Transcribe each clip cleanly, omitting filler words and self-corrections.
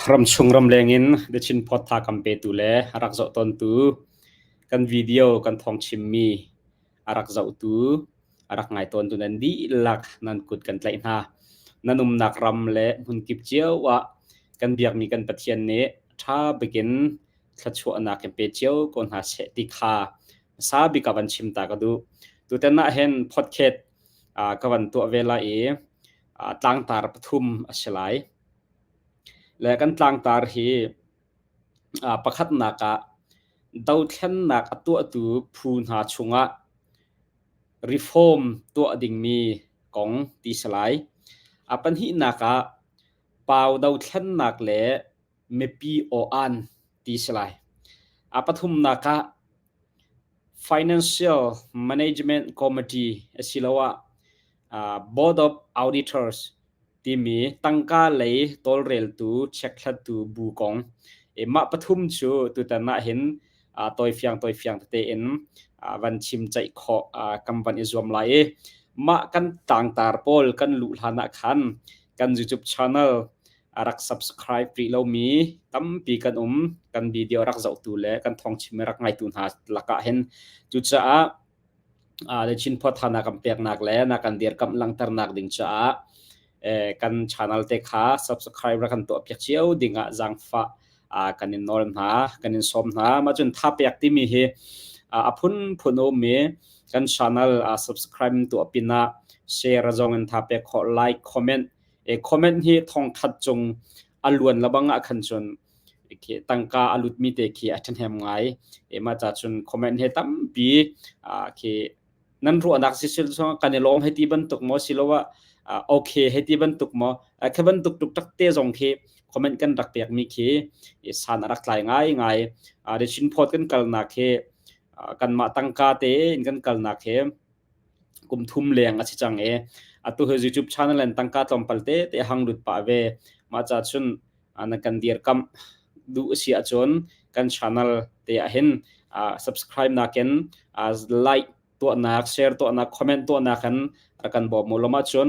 Ramchung ramleng in The Chin Post tha kan petu le a rak zoh tawntu kan video kan thawng chimmi a rak zohtu a rak ngai tawntu nan dihlak nan kut kan tlaih hna. Nan umnak ram le hmunkip cio ah kan biakmi kan Pathian nih ṭha bikin thluachuahnak in pe cio ko hna seh ti kha hmasa bik ah van chim ta ka duh. Tutan ah hin podcast ka van tuah ve lai i tlangtar pathum a si lai. Le kan tlangtar hi pakhatnak ah dothlennak a tuahtu phu hna chungah reform tuah dingmi kong ti si lai. A pahnihnak ah pau dothlennak le mipi aw-an ti si lai. A pathumnak ah Financial Management Committee asiloah Board of Auditors timi tangka lei tawlreltu checkhlattu bu kong. Mah pathum cu tutan ah hin tawifiang tawifiang tete in van chim ceih khawh kan van i zuam lai i mah kan tlangtar pawl kan luh hlan ah khan kan YouTube channel a rak subscribe rih lomi tampi kan um. Kan video rak zohtu le kan thawngchim rak ngaitu hna lakah hin cucaah le Chin Phawtha na kan peknak le na kan dirkamh langhternak ding caah kan channel te kha subscribe rak kan tuah piak cio dingah zaangfah kan in nawl hna kan in sawm hna. Mah cun tha pek timi hi a phunphun a um i kan channel subscribe tuah pinah share zong in tha pek khawh, like, comment. Comment hi thongkhat cung a luan lebang ah khan cun khi tangka a lutmi te khi a ṭhahnem ngai. Mah ca cun comment he tampi khi nan ruahnak sisil kan i lawm hei ti bantuk maw siloah okay hei ti bantuk maw khi bantuk tuk tak te zong khi comment kan rak pekmi khi san a rak tlai ngai ngai. The Chin Phawt kan kalnak hi kanmah tangka tein kan kalnak hi kum thum leng a si cang i atu hi YouTube channel in tangka tlawmpal te te hang lut pah ve. Mah ca cun na kan dirkamh duh a si ahcun kan channel te ah hin subscribe nakin like tuahnak, share tuahnak, comment tuahnak in rak kan bawm mu lom ahcun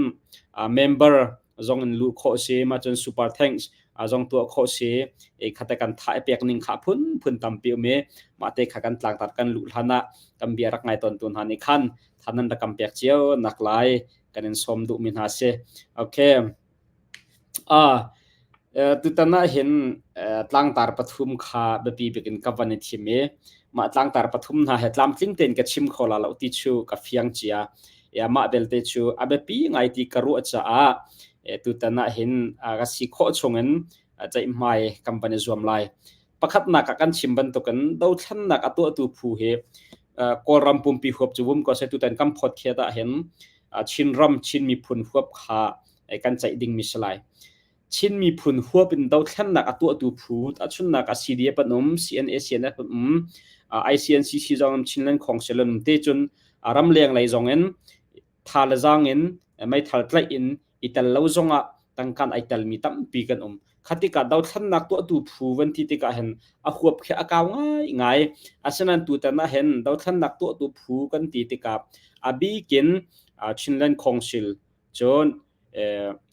member zong in luh khawh si. Mah cun super thanks zong tuah khawh si. E khate kan tha i pek ning kha phun phun tampi um i mah te kha kan tlangtar kan luh hlan ah kan bia rak ngai tawn tu hna nih khan than nan rak kan pek cio nak lai kan in sawm duh mi hna si. Okay. Tutan ahhin tlangtar pathum kha biapi bik in ka van i thim i mah tlangtar pathum hna he tlamtling tein ka chim kho la lo ti cu ka fiang cia. Mah belte cu a biapi ngai ti ka ruah caah tutan ahhin ka si khawh chungin ceihmai kan van i zuam lai. Pakhatnak ah kan chim bantukin dothlennak a tuahtu phu hi Kawlram pumpi huap cu vum ko seh, tutan kan phawt ahhin Chinram Chin miphun huap kha kan ceih dingmi si lai. Chin miphun huap in dothlennak a tuahtu phu tahchunhnak ah CDF an um, CNA CNF an um, ICNCC zong um, Chinland Council an um te cun ramleng lei zong in tha le zaang in meithal tlaih in i tel lo zong ah tangkan ai telmi tampi kan um. Khatikah dothlennak tuahtu phu van ti tikah hin a huap khi a kau ngai ngai. Asinain tutan ah hin dothlennak tuahtu phu kan ti tikah a bikin Chinland Council cun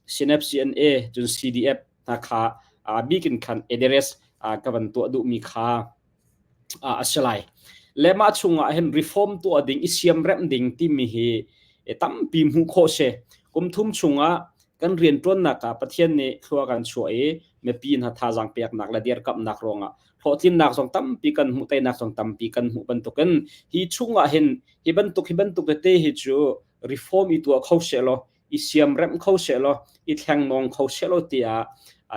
CNF CNA cun CDF hna kha a bikin khan address ka van tuah duhmi kha a si lai. Le mah chungah hin reform tuah ding i siamremh ding timi hi tampi hmuh khawh si. Kum thum chungah kan rianṭuannak ah Pathian nih thlua kan chuah i mipi hna thazaang peknak le dirkamhnak ruangah hlawhtlinnak zong tampi kan hmuh, teinak zong tampi kan hmuh bantukin hi chungah hin hi bantuk hi bantuk tete hi cu reform i tuah kho sehlaw, i siamremh kho sehlaw, i thlengmawng kho sehlaw tiah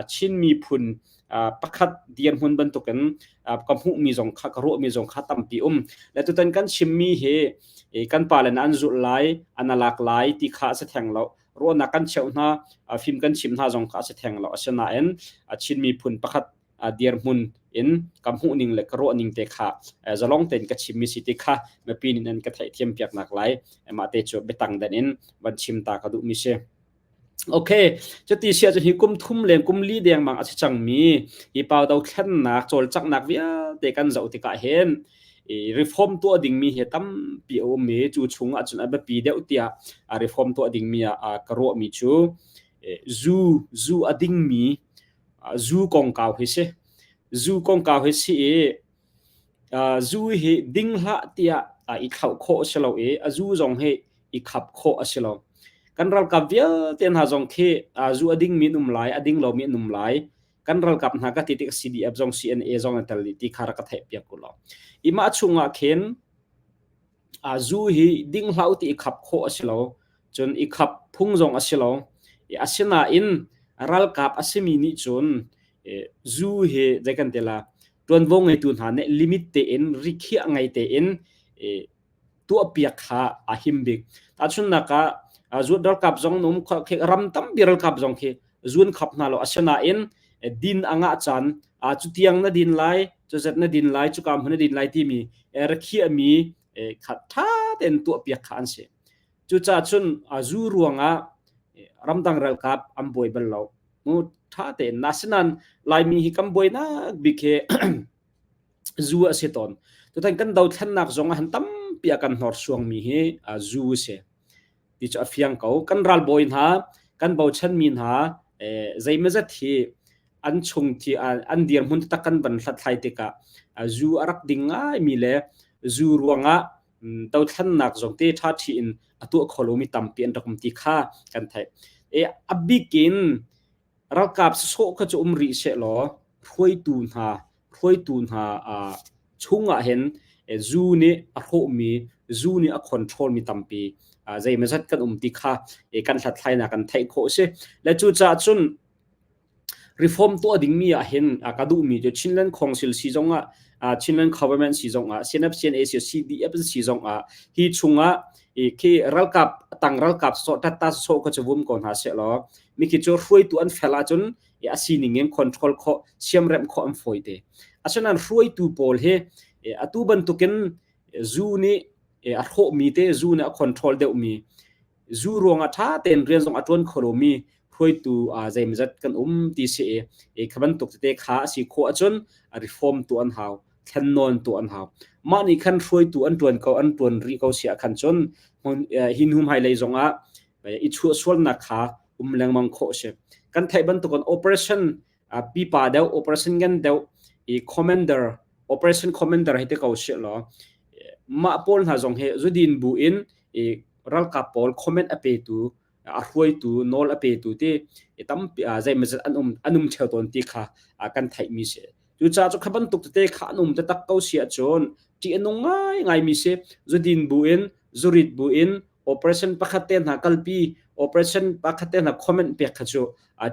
Chin miphun pakhat dirhmun bantukin ka hmuhmi zong kha ka ruahmi zong kha tampi um. Le tutan kan chimmi hi kan pale na an zulh lai, an alak lai ti kha a si theng lo. Ruahnak kan cheuh hna, fim kan chim hna zong kha a si theng lo. Asinain Chin miphun pakhat dirhmun in ka hmuhning le ka ruahning te kha zalong tein ka chimmi si ti kha mipi nih nan ka theihthiam piak nak lai. Mah te cu biatang dan in van chim ta ka duhmi si. Okay, cuti sia cu hi kum thum leng kum li dengmang a si cangmi hi pau do thlennak cawlcanghnak vialte kan zoh tikah hin i reform tuah dingmi hi tampi a um i cu chung ahcun a biapi deuh tiah reform tuah dingmi ah ka ruahmi cu zu zu a dingmi. Zu kongkau hi si. Zu kongkau hi si i zu hi ding hlah tiah i thlauh khawh a si lo i a zu zong hi i khap khawh a si lo. Kan ralkap vialte hna zong khi zu a dingmi an um lai, a ding lomi an um lai. Kan ralkap hna ka ti tik CDF zong CNA zong an tel dih ti kha rak ka theih piak u law. I mah chungah khin zu hi ding hlah u ti i khap khawh a si lo. Cun i khap phung zong a si lo. Asinain ralkap a simi nih cun zu hi zei kan ti la ṭuanvo ngeitu hna nih limit tein rikhiah ngei tein tuahpiak kha a him bik. Tahchunhnak ah zuat ralkap zong um ram tampi ralkap zong khi zun khap hna lo. Asinain din a ngah caan cutiang na din lai, cuzat na din lai, cuka hmun na din lai timi rakhiahmi kha ṭha tein tuahpiak kha an si. Cucaah cun zu ruangah ramdang ralkap an buai bal lo. Mu ṭha tein. Asinain Laimi hi kan buainak bik hi zu a si tawn. Tutan kan dothlennak zong ah han tampi a kan hnorsuangmi hi zu a si. Ti cu a fiang ko. Kan ralbawi hna, kan bochanmi hna zeimazat hi an chung thi an dirhmun taktak kan van hlathlai tikah zu a rak ding ngaimi le zu ruangah dothlennak zong te ṭha ṭhi in a tuah kho lomi tampi an rak um ti kha kan theih. E, a bik in ralkap sawh kha cu um rih sehlaw hruaitu hna hruaitu hna chungah hin zu nih a hrawhmi zu nih a control mi tampi zeimazat kan um ti kha kan hlathlainak kan theih khawh a si. Le cucaah cun Reform tuah dingmi ah hin a ka duhmi cu Chinland Council si zongah Chinland Government si zongah CNF CNA si CDF si zongah hi chungah khi ralkap tang ralkap sawh tatta sawh kha cu vum ko hna seh law mikhi cu hruaitu an fel ahcun a sining in control khawh siamremh khawh an fawi te. Asinain hruaitu pawl hi atu bantukin zu nih a hrawhmi te zu nih a control deuhmi zu ruangah ṭha tein rian zong a ṭuan kho lomi hruaitu zeimazat kan um ti si i kha bantuk tete kha a si khawh ahcun reform tuah an hau thlennawn tuah an hau mah nih khan hruaitu an ṭuan ko an ṭuan rih ko si ah khan cun hi hnu hmailei zongah i chuahsualnak kha um lengmang khawh a si kan theih bantukin operation pipa deuh operation ngan deuh i commander operation commander hi te ko si law mah pawl hna zong hi zudin bu in i ralkap pawl comment a petu a hruaitu nawl a petu ti tampi zeimazat an um an um theo tawn ti kha kan theihmi si cucaah cu kha bantuk tete kha an um taktak ko si ahcun ṭih a nung ngai ngaimi si zudin bu in zurit bu in operation pakhat te hna kalpi operation pakhat te hna comment pek kha cu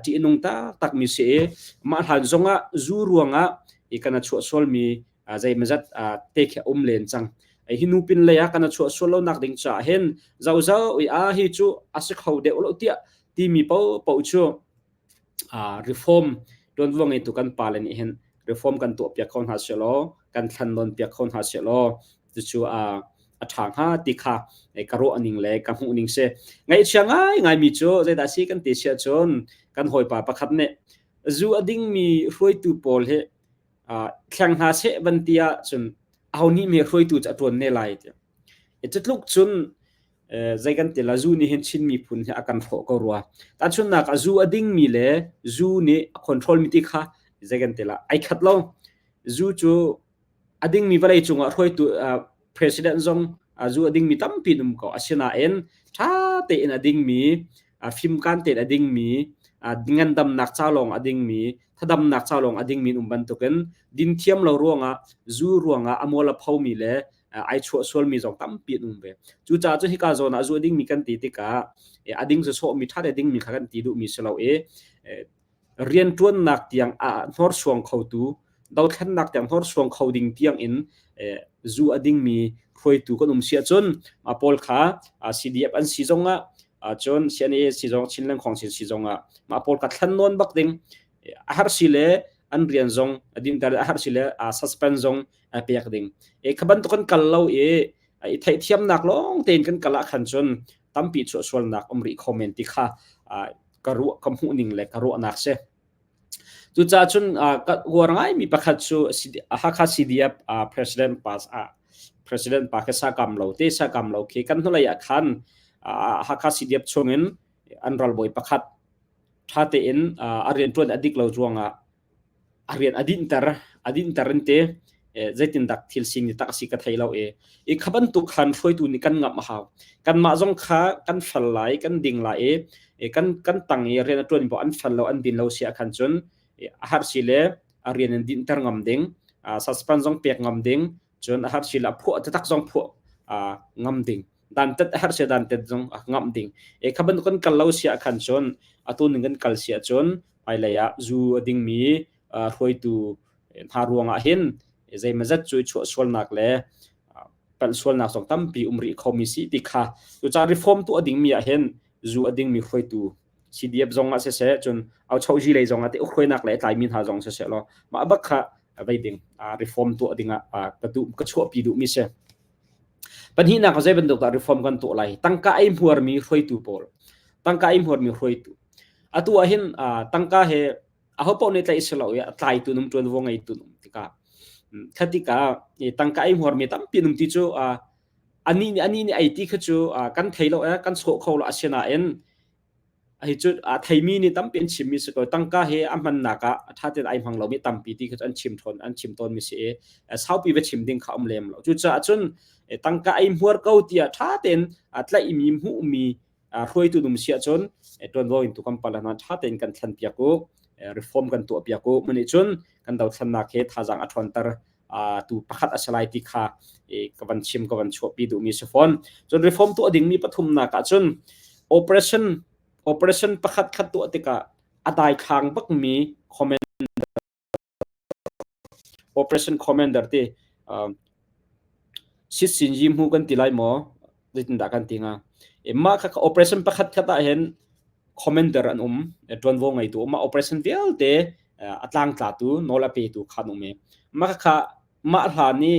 ṭih a nung taktak mi si i mah hlan zongah zu ruangah i kana chuah sualmi zeimazat te khi a um len cang hi nu pin lei ah kana chuah sual lo nak ding caah hin zozo i a hi cu a si kho deuh lo tiah timi po po cu reform tuanvo ngeitu kan pale nih hin reform kan tuah piak kho hna selaw kan thlan nawn piak kho hna selaw cucu a a ṭha hnga ti kha ka ruah ning le ka hmuh ning si ngaihchia ngai ngaimi cu zeidah si kan ti siah cun kan hawipa pakhat nih zu a dingmi hruaitu pawl hi thleng hna seh van ti ah cun aho nih me hruaitu cu a ṭuan ne lai ti cutluk cun zei kan ti la zu nih hin Chin miphun hi a kan hrawh ko rua tahchunhnak ah zu a dingmi le zu nih a control mi ti kha zei kan ti la ai khat lo zu cu a dingmi vawlei cungah hruaitu president zong zu a dingmi tampi an um ko asinain ṭha tein a dingmi fimkan tein a dingmi ngandamnak ca lawng a dingmi thadamnak ca lawng a dingmi an um bantukin din thiam lo ruangah zu ruangah a mual a phomi le ai chuah sualmi zong tampi an um ve cucaah cu hika zawn ah zu a dingmi kan ti tikah a ding sawsawhmi ṭha te dingmi kha kan ti duhmi si lo i rianṭuannak tiang ah hnorsuang khotu dothlennak tiang hnorsuang kho ding tiang in zu a dingmi hruaitu kan um si ahcun mah pawl kha CDF an si zongah cun CNA si zong Chinland Council si zongah mah pawl kha thlen nawn bak ding a har si le an rian zong a dinter a har si le suspend zong pek ding e kha bantuk kan kal lo i i theihthiamnak lawng tein kan kal ah khan cun tampi chuah sualnak um rih kho men ti kha ka ruah ka hmuh ning le ka ruahnak si. Cucaah cun ka uar ngaimi pakhat cu Hakha CDF President pa President pa khi sakam lo te sakam lo khi kan hnulei ah khan Hakha CDF chungin an ralbawi pakhat ṭha tein a rianṭuan a dik lo ruangah A rian a dinhter, a dinhter in ti. Zeitindak thil sining tak a si ka thei lo i. I kha bantuk khan hruaitu nih kan ngamh a hau. Kanmah zong kha kan fel lai, kan ding lai i kan kan tang i rian a ṭuan paoh an fel lo, an din lo si ahkhan cun a har si le a rian in dinhter ngam ding, suspend zong pek ngam ding, cun a har si le a phuah taktak zong phuah ngam ding. Dantat a har si dantat zong a ngamh ding. E kha bantuk kan kal lo si ahkhan cun atu ning kan kal si ahcun hmailei ah zu a dingmi hruaitu hna ruangah hin zeimazat cu chuah sualnak le palh sualnak zong tampi um rih khomi si ti kha cucaah reform tuah dingmi ah hin zu a dingmi hruaitu CDF zong ah siseh cun auchohzi lei zong ah te ukhruainak le tlaimi hna zong siseh law mah bak kha vei ding reform tuah ding ah ka duh ka chuahpi duhmi si. Pahnihnak zei bantuk dah reform kan tuah lai? Tangka ei hmuarmi hruaitu pawl. Tangka ei hmuarmi hruaitu. Atu ah hin tangka he aho paoh nih tlaih si lo i a tlaitu num ṭuanvo ngeitu num tikah kha tikah tangka ei hmuarmi tampi num ti cu anih nih anih nih ei ti kha cu kan thei lo e kan sawh kho lo asinain hi cu a theimi nih tampi an chimmi si ko tangka hi a hmannak ah a ṭha tein ai hmang lomi tampi ti kha an chim ṭhawn an chim tawnmi si i saupi va chim ding kha um lem lo cucaah cun tangka ei hmuar ko tiah ṭha tein tlaihmi hmuhmi hruaitu num si ahcun ṭuanvo in tu kan pal hna ṭha tein kan thlen piak u reform kan tuah piak u mani cun kan dothlennak he thazaang a ṭhawnter tu pakhat a si lai ti kha ka van chim ka van chuahpi duhmi si fawn cun reform tuah dingmi pathumnak ah cun operation operation pakhat khat tuah tikah a daithlang bakmi commander operation commander ti sit sin yi mu kan ti lai maw zeitindah kan ti hnga mah kha operation pakhat khat ah hin commander an um ṭuanvo ngeitu mah operation vialte a tlangtlatu nawl a petu kha an um i mah kha mah hlan i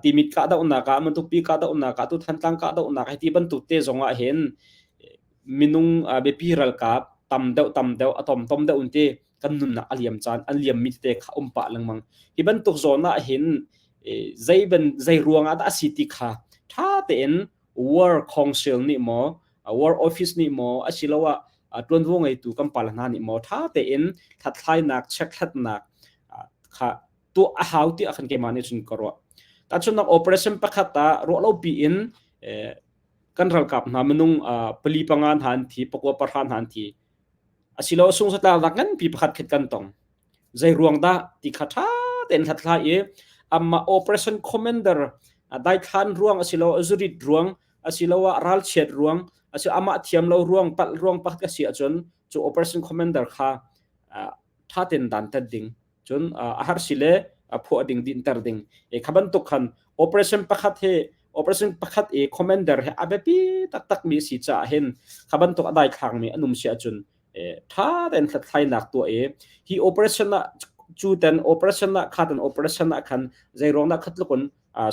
timit kahdohnak ah Matupi kahdohnak ah tu Thantlang kahdohnak hi ti bantuk te zong ah hin minung biapi ralkap tam deuh tam deuh a tom tom deuh un ti kan nunnak a liam caan an liam mi tete kha um pah lengmang hi bantuk zawn ah hin zei ban zei ruang ah dah a si ti kha ṭha tein war council nih maw war office nih maw asiloah ṭuanvo ngeitu kan pale hna nih maw ṭha tein hlathlainak chekhlatnak kha tuah a hau tiah khan keimah nih cun ka ruah. Tahchunhnak operation pakhat ah ruah lo piin kan ralkap hna minung pali panga hna an thi, pakua pahra hna an thi. Asilo sungsatlaknak nganpi pakhat khat kan tong. Zei ruang dah ti kha ṭha tein hlathlai i amah operation commander daithlan ruang asilo zurit ruang asiloah ralchiat ruang asilo amah thiam lo ruang palh ruang pakhat ka si ahcun cu operation commander kha ṭha tein dantat ding cun a har si le phuah ding dinter ding e kha bantuk khan operation pakhat he operation pakhat i commander he a biapi taktak mi si caah hin kha bantuk a daithlang mi an um si ahcun ṭha tein hlathlainak tuah i hi operation ah cu ten operation ah kha ten operation ah khan zei ruang dah khat tluk in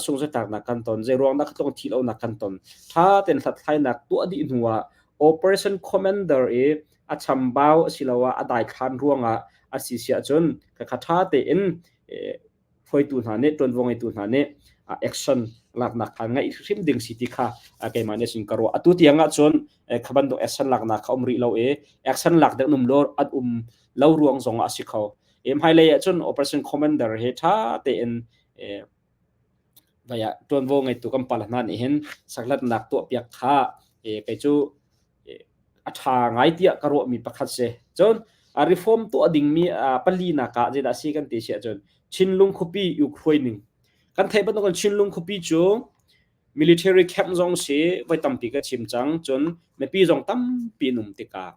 sungzatlaknak kan ton zei ruang dah khat tluk in thihlonak kan ton ṭha tein hlathlainak tuah dih hnu ah operation commander i a chambau asiloah a daithlan ruangah a si si ahcun kha ṭha tein hruaitu hna nih ṭuanvo ngeitu hna nih action laknak kha ngaih hrim ding si ti kha keimah nih sin ka ruah atu tiang ah cun kha bantuk action laknak kha um rih lo i action lak ding um lo an um lo ruang zong ah a si kho e hmailei ah cun operation commander he ṭha tein vaya ṭuanvo ngeitu kan pala hna nih hin saklatnak tuah piak kha kei cu a ṭha ngai tiah ka ruahmi pakhat si. Cun a reform tuah dingmi palinak ah zeidah a si kan ti si ahcun Chinlung khuapi uk hruai ning. Kan theih bantukin Chinlung khuapi cu military camp zong si voi tampi ka chim cang. Cun mipi zong tampi an um tikah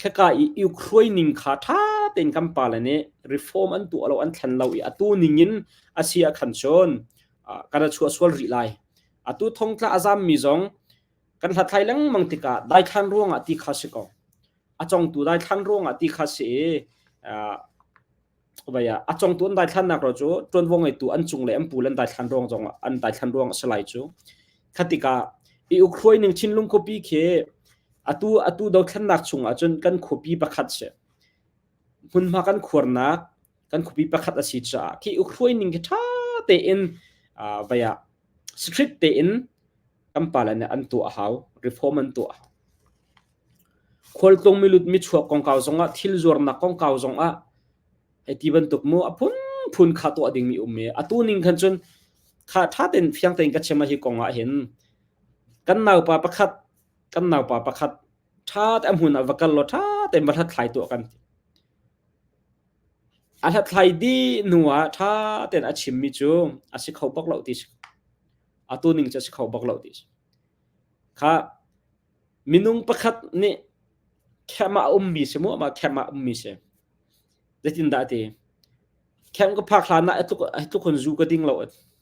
khaka i uk hruai ning kha ṭha tein kan pale nih reform an tuah lo an thlen lo i atu ning in a si ah khan cun kan chuah sual rih lai. Atu thongtla a zammi zong Kan hlathlai lengmang tikah daithlan ruangah ti kha si ko. A congtu daithlan ruangah ti kha si i vai ah a congtu an daithlannak ro cu ṭuanvo ngeitu an cung le an pu le an daithlan ruang zong an daithlan ruang a si lai cu. Kha tikah i ukhruai ning Chinlung khuapi khi atu atu dothlennak chung ahcun kan khuapi pakhat si. Hmunhma kan khuarnak kan khuapi pakhat a si caah khi ukhruai ning khi ṭha tein vai ah strict tein kan pale nih an tuah a hau, reform an tuah a hau. Khualtlung milut michuak kongkau zongah thil zuarnak kongkau zongah Hei ti bantuk mu a phunphun kha tuah dingmi um i atu ning khan cun kha ṭha tein fiang tein ka chim a hi kong ah hin kan naupa pakhat kan naupa pakhat ṭha te a hmun ah va kal law ṭha tein va hlathlai tuah kan ti. A hlathlai dih hnu ah ṭha tein a chimmi cu a si kho bak lo ti si. Atu ning cu a si kho bak lo ti si. Kha minung pakhat nih camp ah a ummi si mu, amah camp ah a ummi si. Zeitindah a ti? Camp ka phak hlan ah hi tluk hun zu ka ding lo.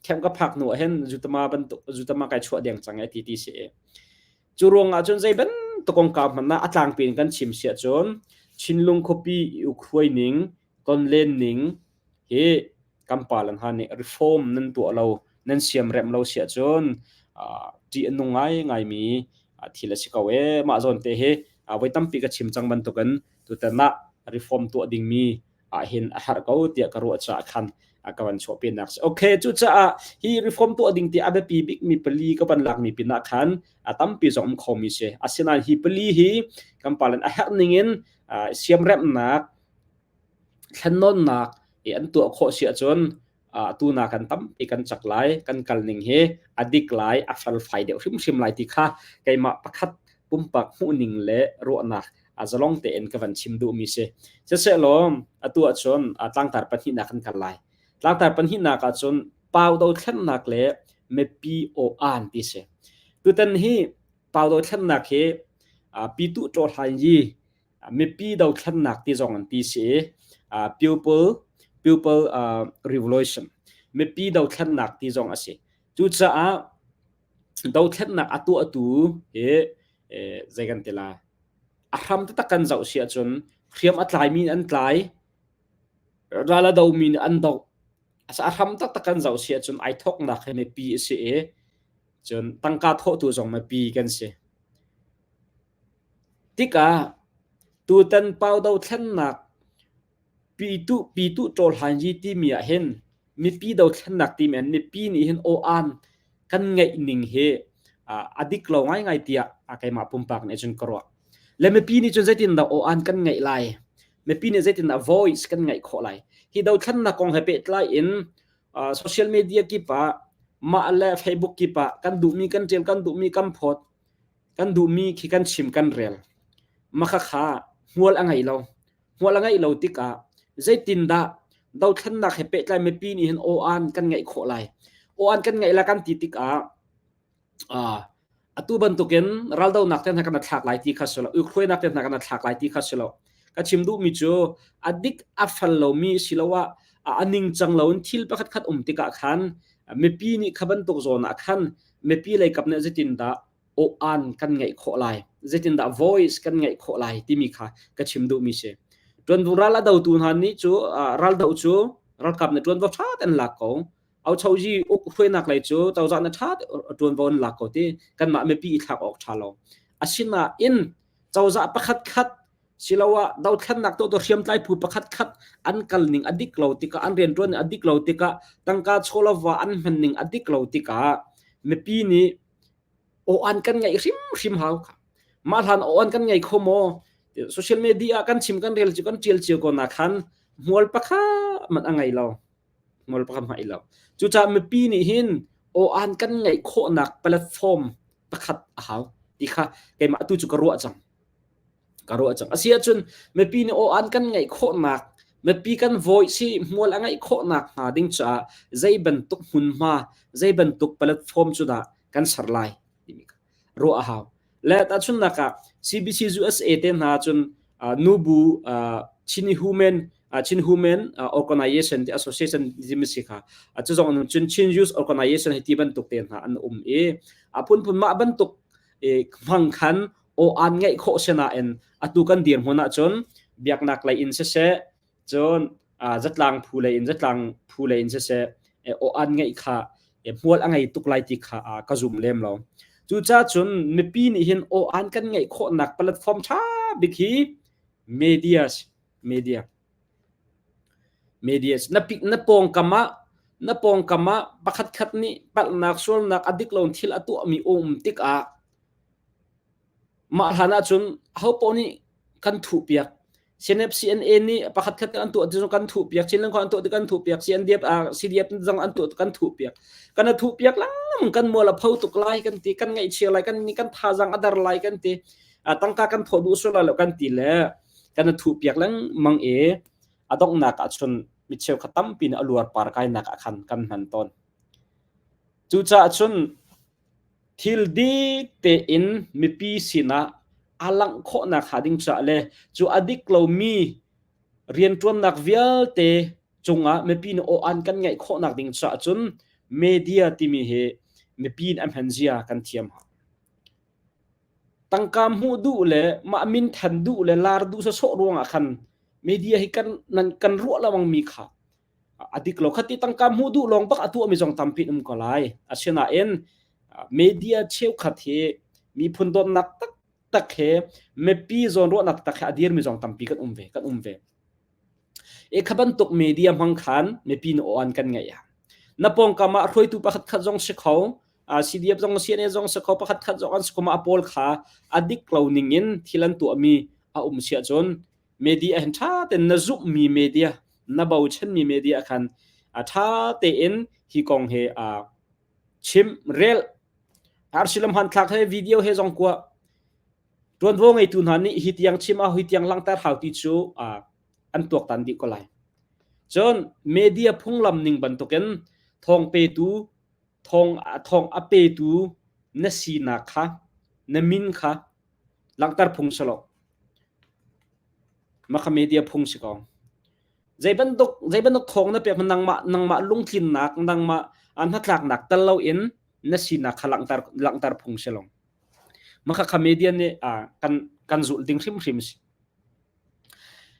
Camp ka phak hnu ah hin zutama bantuk zutama kai chuah deng cang e ti ti si. Cu ruang ah cun zei bantuk kongkau hmanh ah a tlangpi in kan chim si ahcun Chinlung khuapi i ukhruai ning, tonlen ning hi kan pa le hna nih reform nan tuah lo, nan siamremh lo si ahcun ṭih a nung ngaingaimi thil a si ko ee. Mah zawn te hi voi tampi ka chim cang bantukin tutan ah reform tuah dingmi ahhin a herh ko tiah ka ruah caah khan ka van chuahpinak si. Okay, cucaah hi reform tuah ding ti a biapi bikmi pali ka van lakmi pinah khan a tampi zong um khomi si. Asinain hi pali hi kan palen a herh ning in siamremhnak, thlennawnnak an tuah khawh si ahcun atu na kan tampi kan cak lai, kan kal ning hi a dik lai, a felfai deuh hrimhrim lai ti kha keimah pakhat pumpak hmuhning le ruahnak a zalong tein ka van chim duhmi si. Siseh-law atu ahcun tlangtar pahnihnak kan kal lai. Tlangtar pahnihnak ahcun pau dothlennak le mipi aw-aan ti si. Tutan hi pau dothlennak hi pitu ṭawhlan yi mipi dothlennak ti zong an ti si i people people revolution mipi dothlennak ti zong a si. Cucaah dothlennak a tuahtu hi zei kan ti lai a hram taktak kan zoh si ahcun hriam a tlaimi nih an tlai ral a domi nih an doh a hram taktak kan zoh si ahcun ai thawknak hi mipi a si i cun tangka thawhtu zong mipi kan si tikah tutan pau dothlennak pitu pitu ṭawlhan yi timi ah hin mipi dothlennak timi ah mipi nih hin aw-aan kan ngeih ning hi a dik lo ngaingai tiah keimah pumpak nih cun ka ruah. Le mipi nih cun zeitindah aw-aan kan ngeih lai? Mipi nih zeitindah voice kan ngeih khawh lai? Hi dothlennak kong he pehtlai in social media kip ah mah le Facebook kip ah kan duhmi kan ṭial, kan duhmi kan phawt, kan duhmi khi kan chim kan rel. Mah kha hmual a ngei lo. Hmual a ngeih lo tikah zeitindah dothlennak he pehtlai mipi nih hin aw-aan kan ngeih khawh lai? Aw-aan kan ngeih lai kan ti tikah atu bantukin raldonak te hna kan thlak lai ti kha si lo, ukhruainak te hna kan thlak lai ti kha si lo. Ka chim duhmi cu a dik a fel lomi siloah a ningcang loin thil pakhat khat um tikah khan mipi nih kha bantuk zawn ah khan mipi lei kap nih zeitindah aw-aan kan ngeih khawh lai, zeitindah voice kan ngeih khawh lai timi kha ka chim duhmi si. Ṭuanvo ral a dotu hna nih cu raldoh cu ralkap nih ṭuanvo ṭha tein lak ko. Auchozi uk hruainak lei cu cozah nih ṭha ṭuanvo an lak ko ti kanmah mipi i thlak awk ṭha lo. Asinain cozah pakhat khat siloah dothlennak tuahtu hriamtlai phu pakhat khat an kal ning a dik lo tikah an rianṭuan ning a dik lo tikah tangka chawlava an hman ning a dik lo tikah mipi nih aw-an kan ngeih hrimhrim hau kha. Mah hlan aw-an kan ngei kho maw? Social media ah kan chim kan rel cu kan ṭial cio ko na khan hmual pakhat hmanh a ngei lo. Hmual pakhat hmanh a ngei lo. Cucaah mipi nih hin aw-an kan ngeih khawhnak platform pakhat a hau ti kha keimah tu cu ka ruah cang. Ka ruah cang. Asi ahcun mipi nih aw-an kan ngeih khawhnak mipi kan voice hi hmual a ngeih khawhnak hnga ding caah zei bantuk hmunhma, zei bantuk platform cu dah kan ser lai timi kha ruah a hau. Le tahchunhnak ah CBC USA te hna cun nubu Chin Human Chin Human Organization ti association timi si kha cu zong cun Chin Youth Organization hi ti bantuk te hna an um i a phunphun mah bantuk hmang khan aw-aan ngeih khawh si nain atu kan dirhmun ahcun biaknak lei in siseh cun zatlang phu lei in zatlang phu lei in siseh aw-aan ngeih kha hmual a ngei tuk lai ti kha ka zum lem lo. Cucaah cun mipi nih hin aw-aan kan ngeih khawhnak platform ṭha bik hi media media media na na pawngkam ah na pawngkam ah pakhatkhat nih palhnak sualnak a dik lo thil a tuahmi um tikah Mah hlan ahcun ahopaoh nih kan thuhpiak. CNF CNA nih pakhat khat an tuah ti kan thuh piak Chinland an tuah ti kan thuh piak CNDF CDF zong an tuah kan thuh piak kan a thuh piak lengmang kan mual a pho tuk lai kan ti kan ngaihchia lai kan kan thazang a dar lai kan ti tangka kan thawh duh sual lai lo kan ti le kan a thuh piak lengmang i a donghnak ah cun mi cheukhat tampi nih a luar par kainak ah khan kan hman tawn. Cucaah cun thil dik tein mipi sinah a langh khawhnak hnga ding caah le cu a dik lomi rianṭuannak vialte cungah mipi nih aw-an kan ngeih khawhnak ding caah cun media timi hi mipi nih a hman zia kan thiam. Tangka hmuh duh le mah minthan duh le lar duh sawsawh ruangah khan media hi kan nan kan ruah lengmang mi kha a dik lo khati tangka hmuh duh lawng bak a tuah mi zong tampi um ko lai. Asinain media cheukhat hi miphun dawtnak taktak he mipi zawnruahnak tak he a dir mi zong tampi kan um ve kan um ve. E kha bantuk media hmang khan mipi na aw an kan ngeih. Na pawngkam ah hruaitu pakhat khat zong si kho, CDF zong CNA zong si kho pakhat khat zong an si kho ma pawl kha a dik lo ning in thil an tuah mi a um sia cun media hin ṭha tein na zumhmi media na bochanmi media khan a ṭha tein hi kong he a chim rel arsilam hmanthlak he video he zong kua ṭuanvo ngeitu hna nih hi tiang chim a hi tiang langhter hau ti cu an tuaktan dih ko lai cun media phunglam ning bantukin thawng petu thawng thawng a petu na sinak kha na min kha langhter phung si lo Mah media phung si ko. Zei bantuk zei bantuk thawng na pek nangmah nangmah lungtlinnak nangmah hnatlaknak tel loin na sinak kha langhter langhter phung si lo. Mah kha media nih kan kan zulh ding hrimhrim si.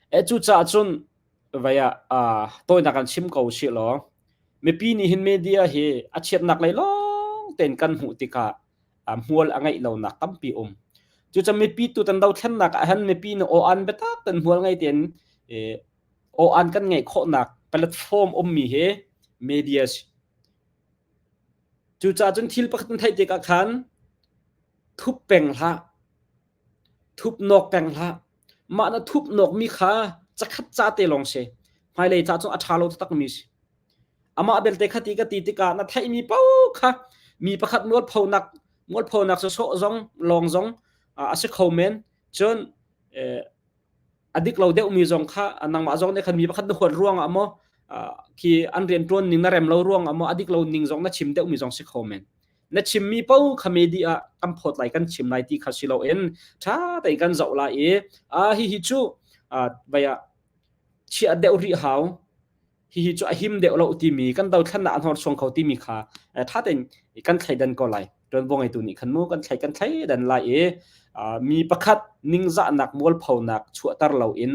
E cu caah cun vai ah tawinak kan chim ko si law mipi nih hin media hi a chiatnak lei lawng tein kan hmuh tikah hmual a ngeih lonak tampi um. Cucun mipi tutan dothlennak ah hin mipi nih aw-an biatak ten hmual ngei tein aw-an kan ngeih khawhnak platform ummi hi media si. Cucaah cun thil pakhat na theih tikah khan thup peng hlah, thup nawk peng hlah. Mah na thup nawkmi kha cakhat ca te lawng si. Hmailei ca cun a ṭha lo takmi si. Amah belte kha ti ka ti tikah na theihmi paoh kha mi pakhat mualphonak mualphonak sawsawh zong lawng zong a si kho men. Cun a dik lo deuhmi zong kha nangmah zong nih khan mi pakhat na huat ruangah maw khi an rianṭuan ning na rem lo ruangah maw a dik lo ning zong na chim deuhmi zong si kho men. Na chimmi paoh kha media ah kan phawt lai kan chim lai ti kha si loin ṭha tein kan zoh lai i a hihi cu vai ah chiah deuh rih hau hihi cu a him deuh lo timi kan dothlennak a hnorsuang kho timi kha ṭha tein kan thleidan ko lai ṭuanvo ngeitu nih khan mu kan thlei kan thleidan lai i mi pakhat ningzahnak mualphonak chuahter loin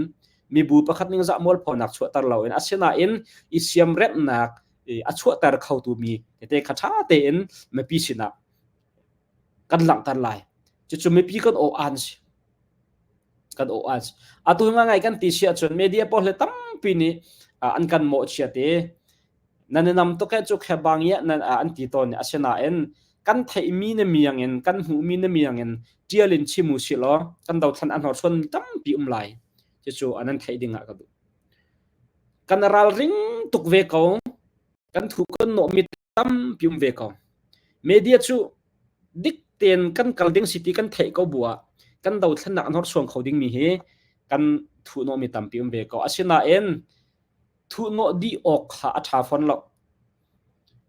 mibu pakhat ningzah mualphonak chuahter loin asinain i siamremhnak a chuahter khotu mi tete kha ṭha tein mipi sinah kan langhter lai cucu mipi kan aw an si kan aw as atu ngai kan ti sia cun media pawl le tampi nih an kan mawhchiat i nan i nam tuk he cu khe bang ya nan an ti tawn asinain kan theihmi na miang in kan hmuhmi na miang in tial in chim u si law kan dothlan an horsuan tampi um lai cucu an theih ding ah ka duh kan ralring tuk ve ko kan thu kan nawhmi tampi um ve ko. Media cu dik tein kan kal ding si ti kan theih ko bu ah kan dothlennak an horsuang kho dingmi hi kan thuhnawhmi tampi um ve ko. Asinain thuhnawh dih awk kha a ṭha fawn lo.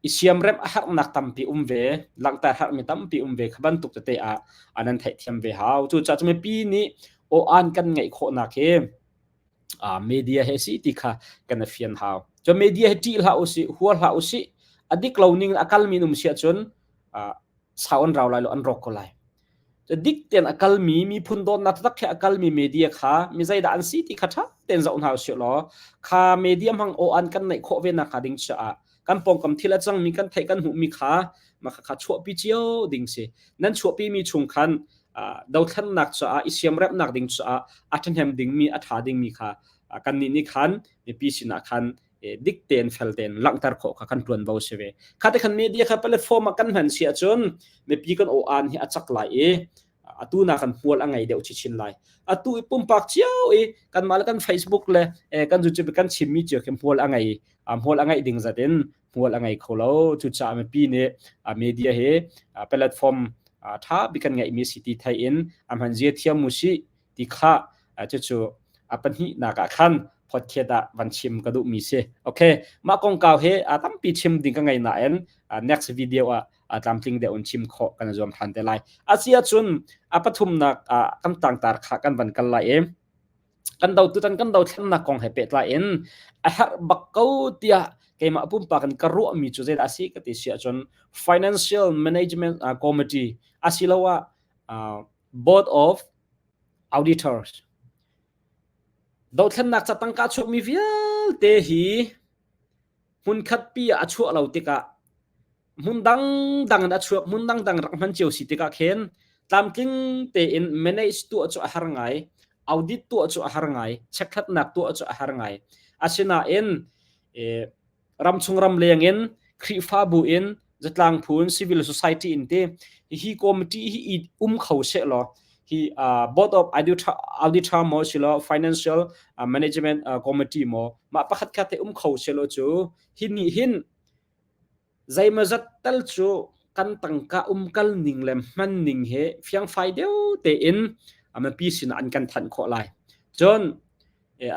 I siamremh a harnak tampi um ve, langhter harmi tampi um ve kha bantuk tete ah an an theihthiam ve hau. Cucaah cu mipi nih aw-an kan ngeih khawhnak hi media he si ti kha kan i fian hau. Cun media hi ṭih hlah usih, hua hlah usih. A dik lo ning in a kalmi um si ahcun sau an rau lai lo, an rawk ko lai. Dik tein a kalmi miphun dawtnak taktak he a kalmi media kha mi zeidah an si ti kha ṭha tein zoh hna usih law kha media hmang aw an kan neih khawh ve nak hnga ding caah kan pawngkam thil a cangmi kan theih kan hmuhmi kha mah kha chuahpi cio ding si. Nan chuahpimi chung khan dothlennak caah i siamremhnak ding caah a ṭhahnem dingmi a ṭha dingmi kha kannih nih khan mipi sinah khan dik tein fel tein langhter khawh kha kan ṭuanvo si ve. Kha te khan media kha platform ah kan hman si ahcun mipi kan aw-aan hi a cak lai i Atu na kan hmual a ngei deuh chin lai. Atu i pumpak cio i kanmah le kan Facebook le kan YouTube kan chimmi cio khi hmual a ngei hmual a ngeih ding zat in hmual a ngei kho lo. Cucaah mipi nih media hi platform ṭha bik kan ngeihmi si ti thei in a hman zia thiam mu sih ti kha cucu a pahnihnak ah khan podcast ah van chim ka duhmi si. Okay, mah kongkau hi tampi chim ding ka ngei nain next video ah tlamtling deuh in chim khawh kan zuam ṭhan te lai. Asi ahcun a pathumnak ah kan tlangtar kha kan van kal lai i kan do tutan kan dothlennak kong he pehtlai in a herh bak ko tiah keimah pumpak in ka ruahmi cu zeidah a si ka ti si ahcun financial management committee asiloah board of auditors dothlennak ca tangka chuakmi vialte hi hmunkhat pi ah a chuah lo tikah hmun dangdang in a chuak hmun dangdang rak hman cio si tikah khin tlamtling tein manage tuah cu a har ngai audit tuah cu a har ngai checkhlatnak tuah cu a har ngai asinain ramchung ram leng in Khrihfabu in zatlang phu in civil society in te hi committee hi um kho se law hi board of auditor mo silo financial management committee mo ma pakhat khat te um kho se lo cu hi ni hin Zeimawzat tal cu kan tangka umkal ning le hman ning hi fiangfai deuh tein mipi sinah an kan thanh khawh lai. Cun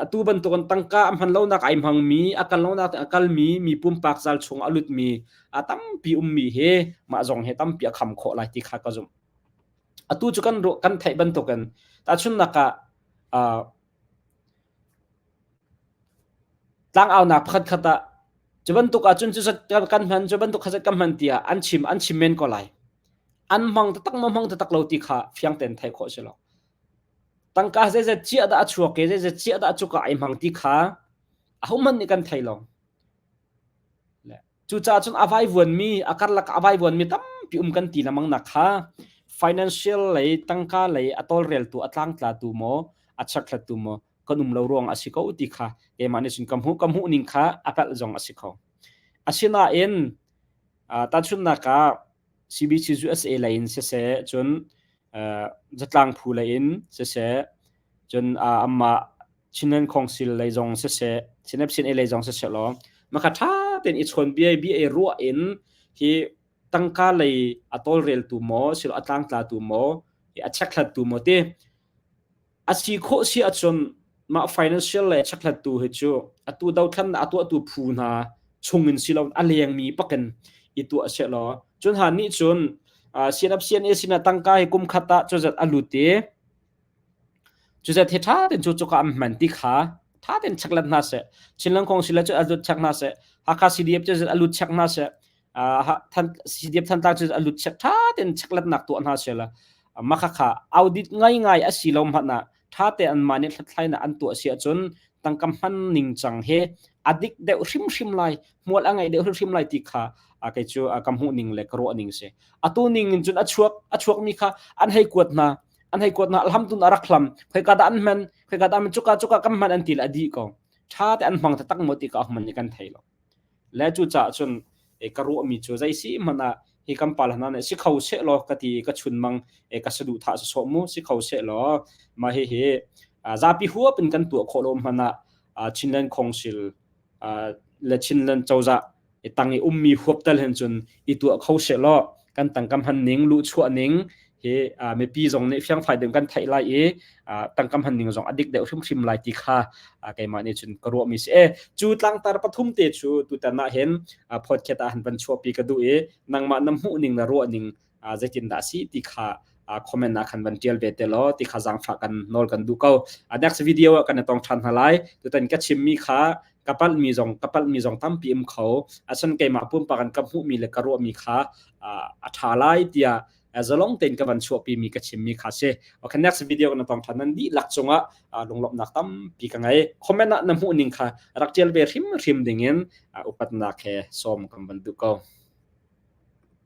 atu bantukin tangka a hman lonak ai hmangmi, a kal lonak a kalmi, mi pumpak zal chung a lutmi a tampi ummi hi mah zong hi tampi a kham khawh lai ti kha ka zumh. Atu cu kan kan theih bantukin tahchunhnak ah Tlangaunak pakhatkhat ah cu bantuk ahcun cuzat kan hman, cu bantuk khazat kan hman tiah an chim an chim men ko lai. An hmang taktak maw hmang taktak lo ti kha fiang tein theih khawh a si lo. Tangka zeizat ciah dah a chuak i zeizat ciah dah cuka ai hmang ti kha ahohmanh nih kan thei lo. Cucaah cun a vaivuanmi, a karlak ah a vaivuanmi tampi um kan ti lengmang nak kha financial lei, tangka lei a tawlreltu, a tlangtlatu maw, a chekhlattu maw kan um lo ruang a si ko ti kha keimah nih cun ka hmuh. Ka hmuh ning kha a palh zong a si kho. Asinain tahchunhnak ah CBC USA lei in siseh, cun zatlang phu lei in siseh, cun amah Chinland Council lei zong siseh, Chinapsin lei zong siseh law makha ṭha tein i chawnbia bia i ruah in hi tangka lei a tawlreltu maw silo a tlangtlatu maw a checkhlattu maw ti a si khawh si ahcun mah financial lei a checkhlattu hi cu atu dothlannak a tuahtu phu hna chung in silo a lengmi pakin i tuah seh law cun han nih cun CNF CNA sinah tangka hi kum khat ah cuzat a lut i Cuzat hi ṭha tein cu cuka an hman ti kha ṭha tein checklet hna seh. Chinland Council cu a lut check hna seh. Hakha CDF cu a lut check hna seh. CDF Thantlang cu a lut check ṭha tein checkletnak tuah hna seh la. Mah khakha audit ngaingai a si lo hmanh ah ṭha tein anmah nih hlathlainak an tuah si ahcun tangka hman ningcang hi a dik deuh hrimhrim lai, hmual a ngei deuh hrimhrim lai ti kha kei cu ka hmuh ning le ka ruah ning si. Atu ning in cun a chuak a chuakmi kha an hei kuat hna. An hei kuat hna alham tun a rak hlam khoika dah an hman khoika dah an cuka cuka kan hman an ti le a dih ko ṭha te an hmang taktak maw ti ka hman ni kan thei lo le cu caah cun e ka ruahmi cu zei si hmanh ah hi kan pal hna nih si kho seh law ka ti ka chun mang e ka saduh thah sawh mu si kho seh law mah hi hi zapi huap in kan tuah khawh lo hmanh ah Chinland Council le Chinland cozah tang i ummi huap tal hin cun i tuah kho seh law kan tangka hman ning luhchuah ning hi mipi zong nih fiangfai deuh kan theih lai i tangka hman ning zong a dik deuh hrimhrim lai ti kha keimah nih cun ka ruahmi si e cu tlangtar pathum te cu tutan ah hin podcast ah han van chuahpi ka duh i nangmah na hmuh ning na ruah ning zeitindah a si ti kha comment ah khan van tial ve te law ti kha zaangfah kan nawl kan duh ko. Next video ah kan i tong ṭhan hna lai. Tutan ka chimmi kha ka palhmi zong ka palhmi zong tampi um kho. Asan keimah pumpak in ka hmuhmi le ka ruahmi kha a ṭha lai tiah zalong tein ka van chuahpi mi ka chimmi kha si. Okay, next video kan tong ṭhan nan dihlak cungah lunglawmhnak tampi ka ngei. Comment ah na hmuh ning kha rak ṭial ve hrimhrim dingin upatnak he sawm kan van duh ko.